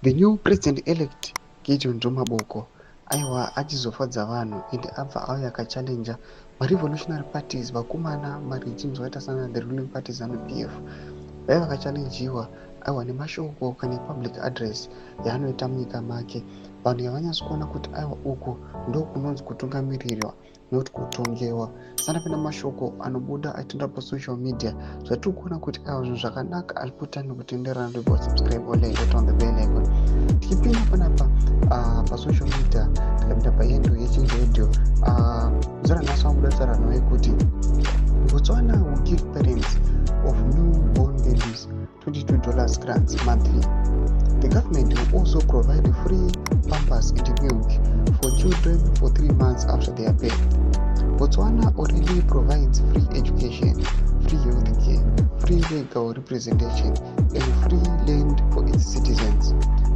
The new president elect Gideon Duma Boko, aiwa, achizofadza vanhu, ende abva auya akachallenja marevolutionary parties, vakomana, maregimes vakaita sana the ruling party ZANU PF. Vaiva vakachallenjiwa, aiwa, nemashoko kana public address yaanoita munyika make. Vanhu yavanyatso kuona kuti, aiwa, uku ndo kunonzi kutungamirirwa, not kutongewa. Sanapinda mashoko anobuda aitenda pasocial media, zvatiri kuona kuti, aiwa, zvinhu zvakanaka hazvipotani kutenderana. Ndobva subscribe, like, on the bell icon. Tichipinda panapa pasocial media, tikapinda pahandle yeChange Radio, zora nhasi wabuda tsarano yekuti Botswana will give parents of newborn babies $22 grants monthly. The government will also provide free pampers and milk for children for 3 months after their birth. Botswana already provides free education, free health care, free legal representation, and free land for its citizens.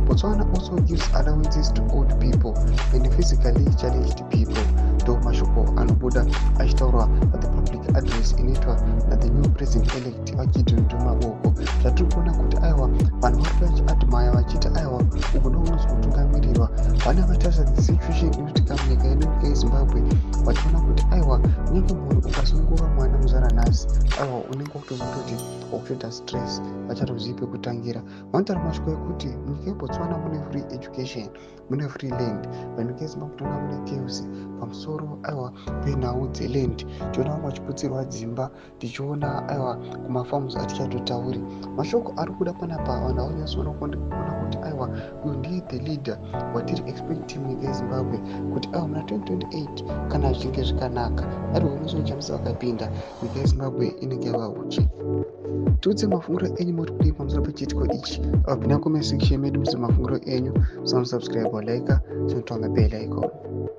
Botswana also gives allowances to old people and physically challenged people. Ndo mashoko anobuda achitaurwa pathe public address inoitwa nathe new president elect vaGideon Duma Boko. Zvatiri kuona kuti, aiwa, vanhu vari vachiadmire vachiti, aiwa, uku ndo kunonzi kutungamirirwa. Vana vatarisa the situation inoitika munyika yedu, nyika yeZimbabwe, vachiona kuti, aiwa, kunyange munhu ukasunungura mwana muzvara nhasi, aiwa, unenge wakutozototi wakutoita stress, vachatozivi pekutangira. Vanotaura mashoko ekuti munyika yeBotswana mune free education, mune free land. Vanyika yeZimbabwe toona mune chaos pamusoro, aiwa, penhau dzeland. Tiona vamwe vachiputsirwa dzimba, tichiona, aiwa, kumafarms atichatotauri. Mashoko ari kuda panapa, vanhu havanyatsoona kuona kuti, aiwa, uyu ndiye the leader watiri expecting munyika yeZimbabwe, kuti, aiwa, muna 2028 kana zvichinge zvikanaka, ari Nelson Chamisa vakapinda, nyika yeZimbabwe inenge yava uchi. Tiudze mafungiro enyu, muri kudii pamusoro pechiitiko ichi? Apinda comment section medu, muise mafungiro enyu. Musubscribe, like, turn on the bell icon.